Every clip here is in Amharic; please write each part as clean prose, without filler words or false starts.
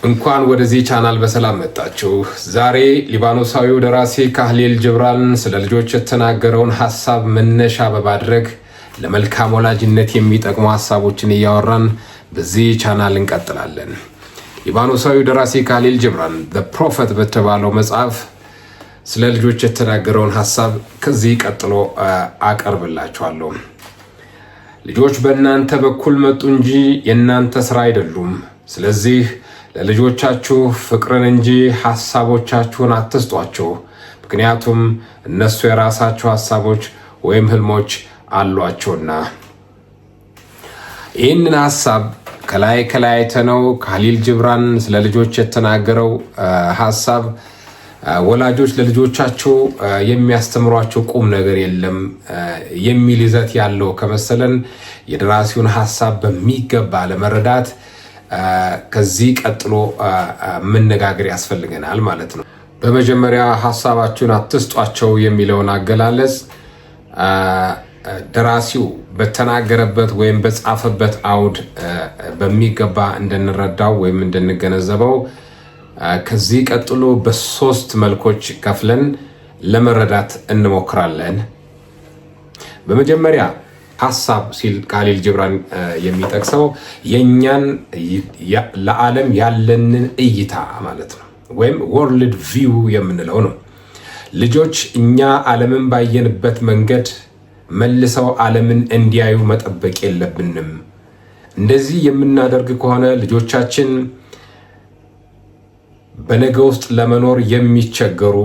እንኳን ወደዚህ ቻናል በሰላም መጣችሁ። ዛሬ ሊባኖሳዊው ደራሲ ካህሊል ጅብራን ስለ ልጆች የተናገረውን ሀሳብ መነሻ በማድረግ ለመልካም ወላጅነት የሚጠቅሙ ሀሳቦችን እያወራን በዚህ ቻናል እንቀጥላለን። ሊባኖሳዊው ደራሲ ካህሊል ጅብራን The Prophet በተባለው መጽሐፍ ስለ ልጆች የተናገረውን ሀሳብ ከዚህ ቀጥሎ አቀርብላችኋለሁ። ልጆች በእናንተ በኩል መጡ እንጂ የእናንተ ስራ አይደሉም። ስለዚህ ለልጆቻችሁ ፍቅርን እንጂ ሐሳቦቻችሁን አትስጧቸው፣ ምክንያቱም እነሱ የራሳቸው ሐሳቦች ወይም ህልሞች አሏቸውና። ይህንን ሐሳብ ከላይ ከላይ አይተነው ካሊል ጅብራን ስለ ልጆች የተናገረው ሐሳብ ወላጆች ለልጆቻቸው የሚያስተምሯቸው ቁም ነገር የለም የሚል ይዘት ያለው ከመሰለን የደራሲውን ሐሳብ በሚገባ ለመረዳት ከዚህ ቀጥሎ መነጋገር ያስፈልገናል ማለት ነው። በመጀመሪያ ሀሳባችሁን አትስጧቸው የሚለውን አገላለጽ ደራሲው በተናገረበት ወይም በጻፈበት አውድ በሚገባ እንድንረዳው ወይም እንድንገነዘበው ከዚህ ቀጥሎ በሶስት መልኮች ከፍለን ለመረዳት እንሞክራለን። በመጀመሪያ ሀሳብ ሲል ካሊል ጅብራን የሚጠቅሰው የእኛን ለዓለም ያለንን እይታ ማለት ነው፣ ወይም world view የምንለው ነው። ልጆች እኛ ዓለምን ባየንበት መንገድ መልሰው ዓለምን እንዲያዩ መጠበቅ የለብንም። እንደዚህ የምናደርግ ከሆነ ልጆቻችን በነገ ውስጥ ለመኖር የሚቸገሩ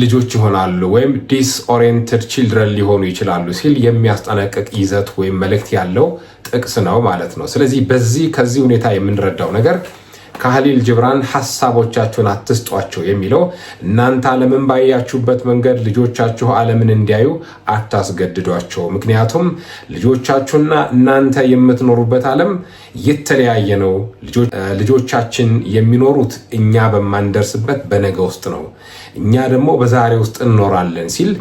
ልጆች ይሆናሉ ወይም disoriented children ሊሆኑ ይችላሉ ሲል የሚያስጠነቅቅ ይዘት ወይም መልእክት ያለው ጥቅስ ነው ማለት ነው። ስለዚህ ከዚህ ሁኔታ የምንረዳው ነገር ካህሊል ጅብራን ሀሳቦቻችሁን አትስጧቸው የሚለው እናንተ ዓለምን ባያችሁበት መንገድ ልጆቻችሁ ዓለምን እንዲያዩ አታስገድዷቸው። ምክንያቱም ልጆቻችሁና እናንተ የምትኖሩበት ዓለም የተለያየ ነው። ልጆቻችን የሚኖሩት እኛ በማንደርስበት በነገ ውስጥ ነው፣ እኛ ደግሞ በዛሬ ውስጥ እንኖራለን ሲል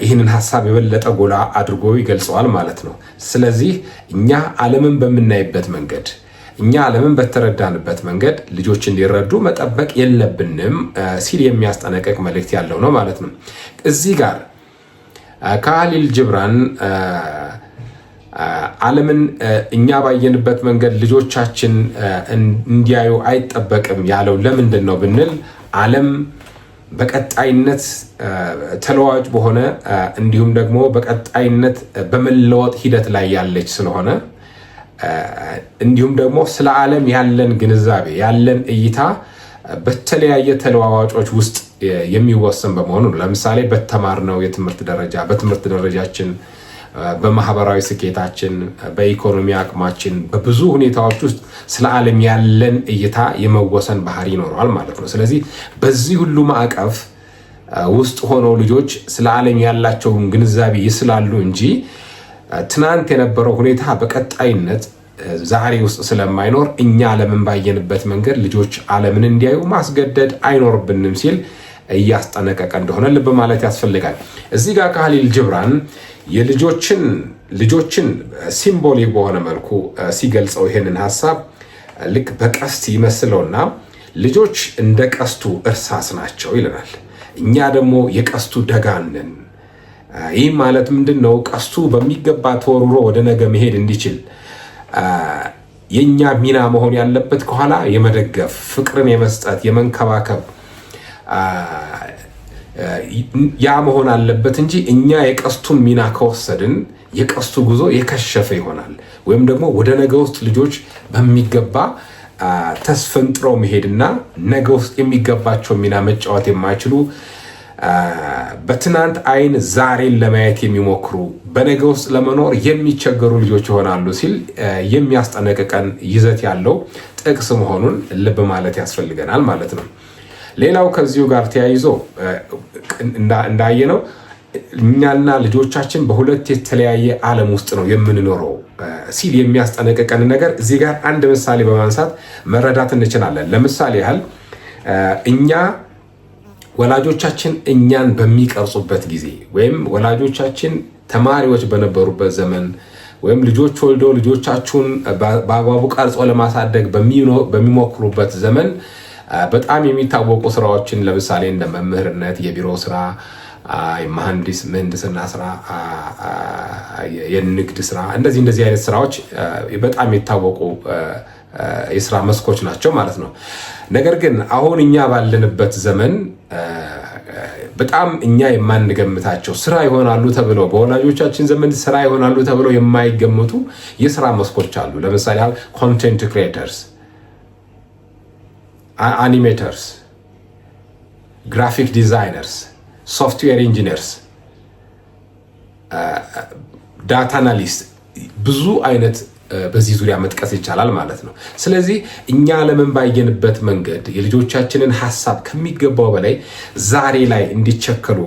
ይህንን ሀሳብ የበለጠ ጎላ አድርጎ ይገልጸዋል ማለት ነው። ስለዚህ እኛ ዓለምን በምናይበት መንገድ፣ እኛ ዓለምን በተረዳንበት መንገድ ልጆች እንዲረዱ መጠበቅ የለብንም ሲል የሚያስጠነቅቅ መልእክት ያለው ነው ማለት ነው። እዚህ ጋር ካሊል ጅብራን ዓለምን እኛ ባየንበት መንገድ ልጆቻችን እንዲያዩ አይጠበቅም ያለው ለምንድን ነው ብንል፣ ዓለም በቀጣይነት ተለዋጭ በሆነ እንዲሁም ደግሞ በቀጣይነት በመለወጥ ሂደት ላይ ያለች ስለሆነ፣ እንዲሁም ደግሞ ስለ ዓለም ያለን ግንዛቤ፣ ያለን እይታ በተለያየ ተለዋዋጮች ውስጥ የሚወሰን በመሆኑ ነው። ለምሳሌ በተማርነው የትምህርት ደረጃ፣ በትምህርት ደረጃችን፣ በማህበራዊ ስኬታችን፣ በኢኮኖሚ አቅማችን፣ በብዙ ሁኔታዎች ውስጥ ስለ ዓለም ያለን እይታ የመወሰን ባህሪ ይኖረዋል ማለት ነው። ስለዚህ በዚህ ሁሉ ማዕቀፍ ውስጥ ሆነው ልጆች ስለ ዓለም ያላቸውን ግንዛቤ ይስላሉ እንጂ ትናንት የነበረው ሁኔታ በቀጣይነት ዛሬ ውስጥ ስለማይኖር እኛ ዓለምን ባየንበት መንገድ ልጆች ዓለምን እንዲያዩ ማስገደድ አይኖርብንም ሲል እያስጠነቀቀ እንደሆነ ልብ ማለት ያስፈልጋል። እዚህ ጋር ካሊል ጅብራን የልጆችን ልጆችን symbolic በሆነ መልኩ ሲገልጸው ይሄንን ሀሳብ ልክ በቀስት ይመስለውና ልጆች እንደ ቀስቱ እርሳስ ናቸው ይለናል። እኛ ደግሞ የቀስቱ ደጋን ነን። ይህ ማለት ምንድን ነው? ቀስቱ በሚገባ ተወርውሮ ወደ ነገ መሄድ እንዲችል የእኛ ሚና መሆን ያለበት ከኋላ የመደገፍ፣ ፍቅርን የመስጠት፣ የመንከባከብ ያ መሆን አለበት እንጂ እኛ የቀስቱን ሚና ከወሰድን የቀስቱ ጉዞ የከሸፈ ይሆናል። ወይም ደግሞ ወደ ነገ ውስጥ ልጆች በሚገባ ተስፈንጥረው መሄድና ነገ ውስጥ የሚገባቸው ሚና መጫወት የማይችሉ፣ በትናንት አይን ዛሬን ለማየት የሚሞክሩ፣ በነገ ውስጥ ለመኖር የሚቸገሩ ልጆች ይሆናሉ ሲል የሚያስጠነቅቀን ይዘት ያለው ጥቅስ መሆኑን ልብ ማለት ያስፈልገናል ማለት ነው። ሌላው ከዚሁ ጋር ተያይዞ እንዳየነው እኛና ልጆቻችን በሁለት የተለያየ ዓለም ውስጥ ነው የምንኖረው ሲል የሚያስጠነቅቀን ነገር እዚህ ጋር አንድ ምሳሌ በማንሳት መረዳት እንችላለን። ለምሳሌ ያህል እኛ ወላጆቻችን እኛን በሚቀርጹበት ጊዜ ወይም ወላጆቻችን ተማሪዎች በነበሩበት ዘመን ወይም ልጆች ወልዶ ልጆቻችሁን በአግባቡ ቀርጾ ለማሳደግ በሚሞክሩበት ዘመን በጣም የሚታወቁ ስራዎችን ለምሳሌ እንደ መምህርነት፣ የቢሮ ስራ፣ የመሐንዲስ ምህንድስና ስራ፣ የንግድ ስራ፣ እንደዚህ እንደዚህ አይነት ስራዎች በጣም የታወቁ የስራ መስኮች ናቸው ማለት ነው። ነገር ግን አሁን እኛ ባለንበት ዘመን በጣም እኛ የማንገምታቸው ስራ ይሆናሉ ተብለው፣ በወላጆቻችን ዘመን ስራ ይሆናሉ ተብለው የማይገመቱ የስራ መስኮች አሉ። ለምሳሌ content creators፣ animators፣ graphic designers፣ software engineers፣ data analyst፣ ብዙ አይነት በዚህ ዙሪያ መጥቀስ ይቻላል ማለት ነው። ስለዚህ እኛ ዓለምን ባየንበት መንገድ የልጆቻችንን ሀሳብ ከሚገባው በላይ ዛሬ ላይ እንዲቸከሉ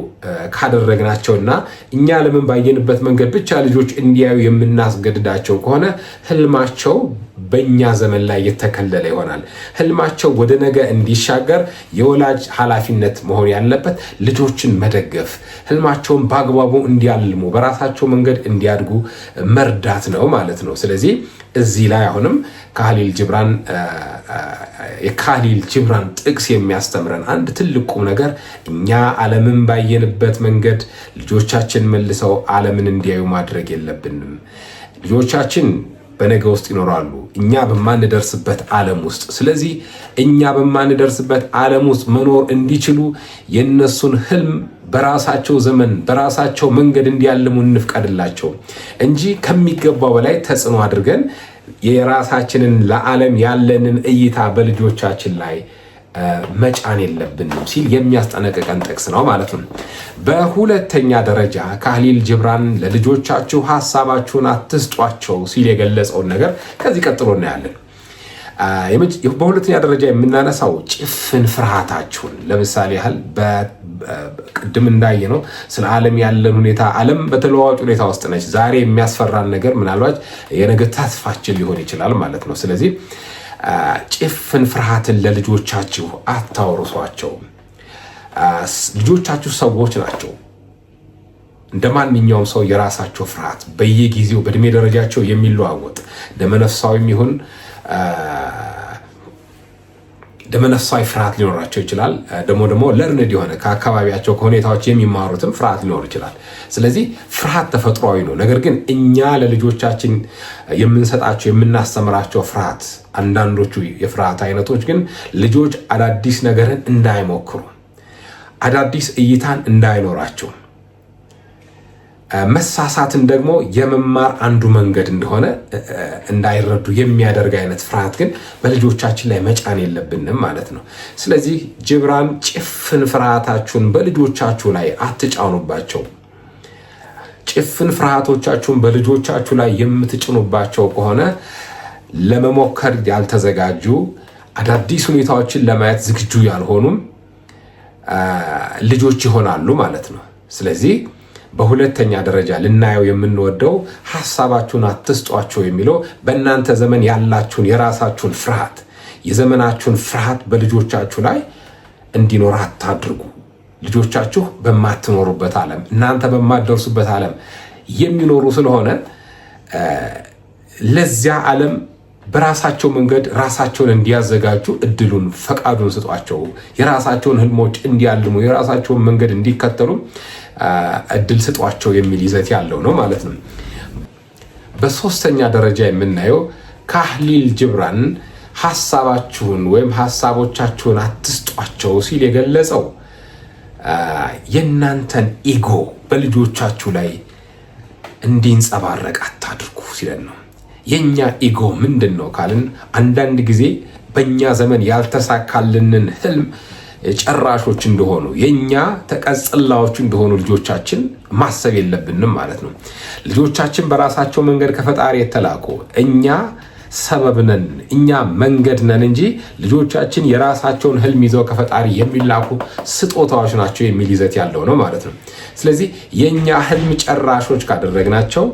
ካደረግናቸውና እኛ ዓለምን ባየንበት መንገድ ብቻ ልጆች እንዲያዩ የምናስገድዳቸው ከሆነ ህልማቸው በእኛ ዘመን ላይ የተከለለ ይሆናል። ህልማቸው ወደ ነገ እንዲሻገር የወላጅ ኃላፊነት መሆን ያለበት ልጆችን መደገፍ፣ ህልማቸውን በአግባቡ እንዲያልሙ፣ በራሳቸው መንገድ እንዲያድጉ መርዳት ነው ማለት ነው። ስለዚህ እዚህ ላይ አሁንም ካህሊል ጅብራን የካህሊል ጅብራን ጥቅስ የሚያስተምረን አንድ ትልቅ ቁም ነገር እኛ ዓለምን ባየንበት መንገድ ልጆቻችን መልሰው ዓለምን እንዲያዩ ማድረግ የለብንም። ልጆቻችን በነገ ውስጥ ይኖራሉ፣ እኛ በማንደርስበት ዓለም ውስጥ። ስለዚህ እኛ በማንደርስበት ዓለም ውስጥ መኖር እንዲችሉ የእነሱን ህልም በራሳቸው ዘመን በራሳቸው መንገድ እንዲያልሙ እንፍቀድላቸው እንጂ ከሚገባው በላይ ተጽዕኖ አድርገን የራሳችንን ለዓለም ያለንን እይታ በልጆቻችን ላይ መጫን የለብንም ሲል የሚያስጠነቅቀን ጥቅስ ነው ማለት ነው። በሁለተኛ ደረጃ ካህሊል ጅብራን ለልጆቻችሁ ሀሳባችሁን አትስጧቸው ሲል የገለጸውን ነገር ከዚህ ቀጥሎ እናያለን። በሁለተኛ ደረጃ የምናነሳው ጭፍን ፍርሃታችሁን፣ ለምሳሌ ያህል ቅድም እንዳየነው ስለ ዓለም ያለን ሁኔታ፣ ዓለም በተለዋዋጭ ሁኔታ ውስጥ ነች። ዛሬ የሚያስፈራን ነገር ምናልባት የነገ ተስፋችን ሊሆን ይችላል ማለት ነው። ስለዚህ ጭፍን ፍርሃትን ለልጆቻችሁ አታውርሷቸው። ልጆቻችሁ ሰዎች ናቸው። እንደ ማንኛውም ሰው የራሳቸው ፍርሃት በየጊዜው በእድሜ ደረጃቸው የሚለዋወጥ ደመነፍሳዊም ይሁን ደመነፍሳዊ ፍርሃት ሊኖራቸው ይችላል። ደግሞ learned የሆነ ከአካባቢያቸው ከሁኔታዎች የሚማሩትም ፍርሃት ሊኖር ይችላል። ስለዚህ ፍርሃት ተፈጥሯዊ ነው። ነገር ግን እኛ ለልጆቻችን የምንሰጣቸው የምናስተምራቸው ፍርሃት፣ አንዳንዶቹ የፍርሃት አይነቶች ግን ልጆች አዳዲስ ነገርን እንዳይሞክሩ፣ አዳዲስ እይታን እንዳይኖራቸው፣ መሳሳትን ደግሞ የመማር አንዱ መንገድ እንደሆነ እንዳይረዱ የሚያደርግ አይነት ፍርሃት ግን በልጆቻችን ላይ መጫን የለብንም ማለት ነው። ስለዚህ ጅብራን ጭፍን ፍርሃታችሁን በልጆቻችሁ ላይ አትጫኑባቸው። ጭፍን ፍርሃቶቻችሁን በልጆቻችሁ ላይ የምትጭኑባቸው ከሆነ ለመሞከር ያልተዘጋጁ፣ አዳዲስ ሁኔታዎችን ለማየት ዝግጁ ያልሆኑም ልጆች ይሆናሉ ማለት ነው። ስለዚህ በሁለተኛ ደረጃ ልናየው የምንወደው ሀሳባችሁን አትስጧቸው የሚለው በእናንተ ዘመን ያላችሁን የራሳችሁን ፍርሃት፣ የዘመናችሁን ፍርሃት በልጆቻችሁ ላይ እንዲኖር አታድርጉ። ልጆቻችሁ በማትኖሩበት ዓለም፣ እናንተ በማትደርሱበት ዓለም የሚኖሩ ስለሆነ ለዚያ ዓለም በራሳቸው መንገድ ራሳቸውን እንዲያዘጋጁ እድሉን ፈቃዱን ስጧቸው። የራሳቸውን ህልሞች እንዲያልሙ፣ የራሳቸውን መንገድ እንዲከተሉ እድል ስጧቸው የሚል ይዘት ያለው ነው ማለት ነው። በሶስተኛ ደረጃ የምናየው ካህሊል ጅብራን ሀሳባችሁን ወይም ሀሳቦቻችሁን አትስጧቸው ሲል የገለጸው የእናንተን ego በልጆቻችሁ ላይ እንዲንጸባረቅ አታድርጉ ሲለን ነው። የእኛ ego ምንድን ነው ካልን አንዳንድ ጊዜ በእኛ ዘመን ያልተሳካልንን ህልም ጨራሾች እንደሆኑ፣ የእኛ ተቀጽላዎች እንደሆኑ ልጆቻችን ማሰብ የለብንም ማለት ነው። ልጆቻችን በራሳቸው መንገድ ከፈጣሪ የተላኩ፣ እኛ ሰበብ ነን፣ እኛ መንገድ ነን እንጂ ልጆቻችን የራሳቸውን ህልም ይዘው ከፈጣሪ የሚላኩ ስጦታዎች ናቸው የሚል ይዘት ያለው ነው ማለት ነው። ስለዚህ የእኛ ህልም ጨራሾች ካደረግናቸው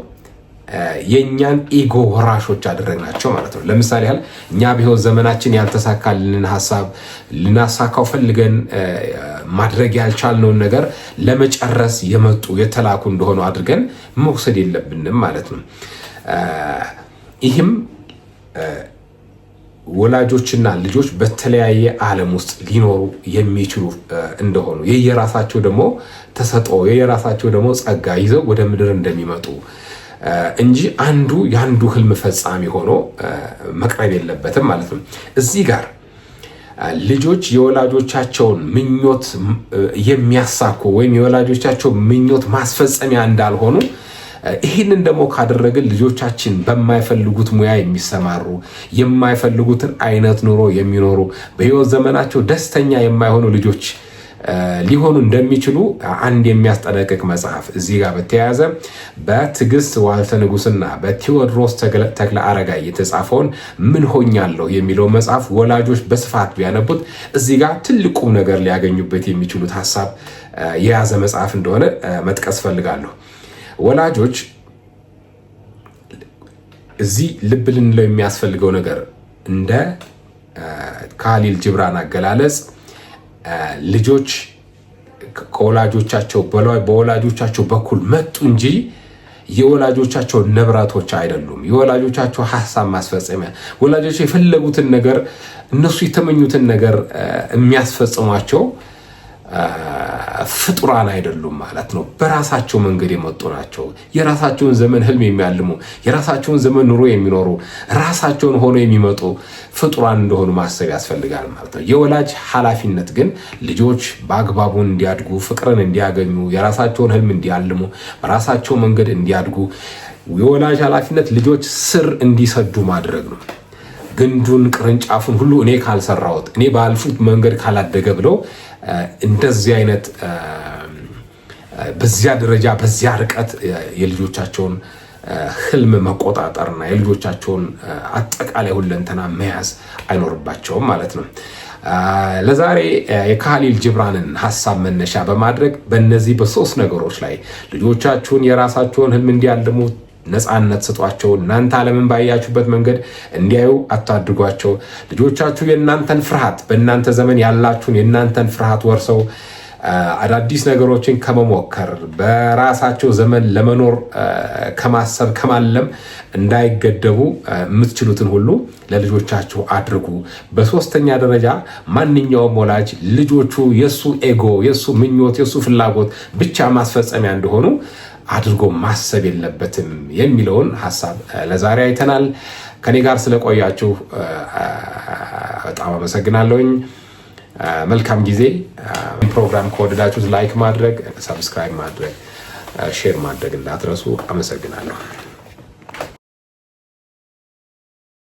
የእኛን ego ወራሾች አደረግናቸው ማለት ነው። ለምሳሌ ያህል እኛ በህይወት ዘመናችን ያልተሳካልንን ሀሳብ፣ ልናሳካው ፈልገን ማድረግ ያልቻልነውን ነገር ለመጨረስ የመጡ የተላኩ እንደሆኑ አድርገን መውሰድ የለብንም ማለት ነው። ይህም ወላጆችና ልጆች በተለያየ ዓለም ውስጥ ሊኖሩ የሚችሉ እንደሆኑ፣ የየራሳቸው ደግሞ ተሰጥኦ፣ የየራሳቸው ደግሞ ጸጋ ይዘው ወደ ምድር እንደሚመጡ እንጂ አንዱ የአንዱ ህልም ፈጻሚ ሆኖ መቅረብ የለበትም ማለት ነው። እዚህ ጋር ልጆች የወላጆቻቸውን ምኞት የሚያሳኩ ወይም የወላጆቻቸው ምኞት ማስፈጸሚያ እንዳልሆኑ፣ ይህንን ደግሞ ካደረግን ልጆቻችን በማይፈልጉት ሙያ የሚሰማሩ፣ የማይፈልጉትን አይነት ኑሮ የሚኖሩ፣ በህይወት ዘመናቸው ደስተኛ የማይሆኑ ልጆች ሊሆኑ እንደሚችሉ አንድ የሚያስጠነቅቅ መጽሐፍ እዚህ ጋር በተያያዘ በትዕግስት ዋልተ ንጉስና በቴዎድሮስ ተክለ አረጋይ የተጻፈውን "ምን ሆኛለሁ" የሚለው መጽሐፍ ወላጆች በስፋት ቢያነቡት እዚህ ጋር ትልቅ ቁም ነገር ሊያገኙበት የሚችሉት ሀሳብ የያዘ መጽሐፍ እንደሆነ መጥቀስ ፈልጋለሁ። ወላጆች እዚህ ልብ ልንለው የሚያስፈልገው ነገር እንደ ካሊል ጅብራን አገላለጽ ልጆች ከወላጆቻቸው በወላጆቻቸው በኩል መጡ እንጂ የወላጆቻቸው ንብረቶች አይደሉም። የወላጆቻቸው ሀሳብ ማስፈጸሚያ፣ ወላጆች የፈለጉትን ነገር፣ እነሱ የተመኙትን ነገር የሚያስፈጽሟቸው ፍጡራን አይደሉም ማለት ነው። በራሳቸው መንገድ የመጡ ናቸው። የራሳቸውን ዘመን ህልም የሚያልሙ፣ የራሳቸውን ዘመን ኑሮ የሚኖሩ፣ ራሳቸውን ሆነው የሚመጡ ፍጡራን እንደሆኑ ማሰብ ያስፈልጋል ማለት ነው። የወላጅ ኃላፊነት ግን ልጆች በአግባቡ እንዲያድጉ፣ ፍቅርን እንዲያገኙ፣ የራሳቸውን ህልም እንዲያልሙ፣ በራሳቸው መንገድ እንዲያድጉ የወላጅ ኃላፊነት ልጆች ስር እንዲሰዱ ማድረግ ነው። ግንዱን ቅርንጫፉን ሁሉ እኔ ካልሰራሁት፣ እኔ ባልኩት መንገድ ካላደገ ብለው እንደዚህ አይነት በዚያ ደረጃ በዚያ ርቀት የልጆቻቸውን ህልም መቆጣጠርና የልጆቻቸውን አጠቃላይ ሁለንተና መያዝ አይኖርባቸውም ማለት ነው። ለዛሬ የካሊል ጅብራንን ሀሳብ መነሻ በማድረግ በእነዚህ በሶስት ነገሮች ላይ ልጆቻችሁን የራሳቸውን ህልም እንዲያልሙ ነፃነት ስጧቸው። እናንተ ዓለምን ባያችሁበት መንገድ እንዲያዩ አታድርጓቸው። ልጆቻችሁ የእናንተን ፍርሃት፣ በእናንተ ዘመን ያላችሁን የእናንተን ፍርሃት ወርሰው አዳዲስ ነገሮችን ከመሞከር፣ በራሳቸው ዘመን ለመኖር ከማሰብ፣ ከማለም እንዳይገደቡ የምትችሉትን ሁሉ ለልጆቻችሁ አድርጉ። በሶስተኛ ደረጃ ማንኛውም ወላጅ ልጆቹ የእሱ ego፣ የእሱ ምኞት፣ የእሱ ፍላጎት ብቻ ማስፈጸሚያ እንደሆኑ አድርጎ ማሰብ የለበትም የሚለውን ሀሳብ ለዛሬ አይተናል። ከኔ ጋር ስለቆያችሁ በጣም አመሰግናለሁኝ። መልካም ጊዜ። ፕሮግራም ከወደዳችሁት like ማድረግ፣ subscribe ማድረግ፣ share ማድረግ እንዳትረሱ። አመሰግናለሁ።